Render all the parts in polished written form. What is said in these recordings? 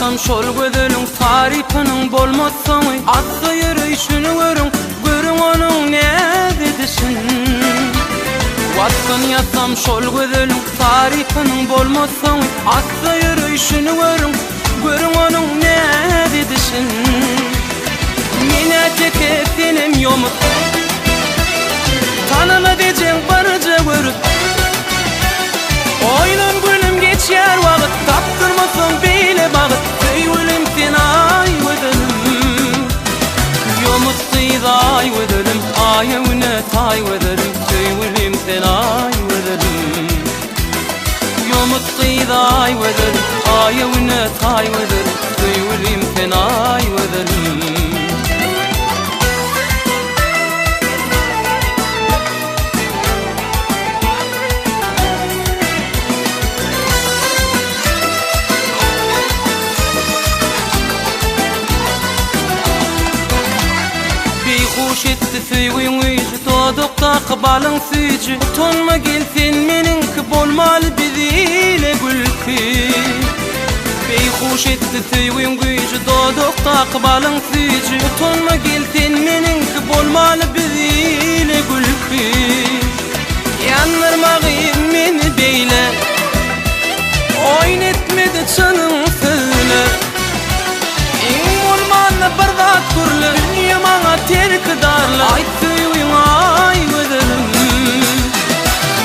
Ýazsam şol gözeliň tarypynyň bolmaz soňy Assa ýöreýşini görüň, görüň onuň näz edişin Waspyn ýazsam şol gözeliň tarypynyň bolmaz soňy Assa ýöreýşini görüň, görüň onuň näz edişin Men-ä teke, senem ýomut Tanamaz ejeň barja görüp Oýlan günüm geçýär wagt Tapdyrmasaň beýle bagt Söýgülim sen aý gözelim Ýomut gyz aý gözelim Aýa güne taý gözelim Söýgülim sen aý gözelim Ýomut gyz aý gözelim Aýa güne taý gözelim Söýgülim sen aý gözelim. Beýhuş etdi söýgiň güýji, Dodakdaky balyň süýji, Utanma gel sen meniňki, Bolmaly biz ile gülki. Beýhuş etdi söýgiň güýji, Dodakdaky balyň süýji, Utanma gel sen meniňki, Bolmaly biz ile gülki. Ýandyrma gyz meni beýle, Oýun etmedi çynyň söýle. Iň bolmanda bir zat gürle, Dünýe maňa terki darla. Aýt söýgiň aý gözelim.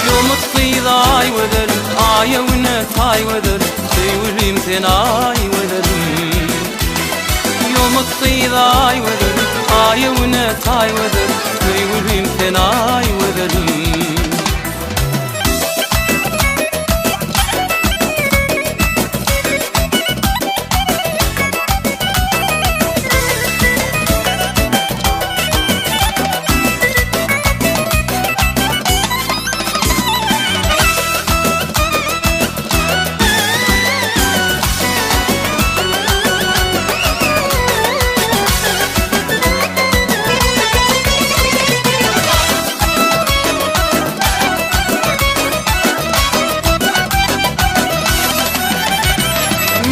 Ýomut gyz aý gözelim, Aýa güne taý gözelim, Söýgülim sen aý gözelim. Ýomut gyz aý gözelim, Aýa güne taý gözelim, Söýgülim sen aý gözelim.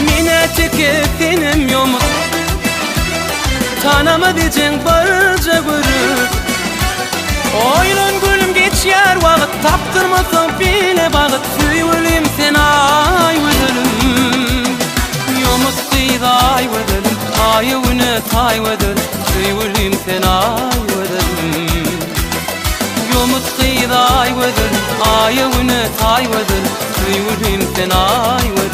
Men-ä teke, senem ýomut Tanamaz ejeň barja görüp Oýlan gülüm geçýär wagt Tapdyrmasaň bile bagt Söýgülim sen aý gözelim Ýomut gyz aý gözelim Aýa güne taý gözelim Söýgülim sen aý gözelim Ýomut gyz aý gözelim Aýa güne taý gözelim Söýgülim sen aý gözelim.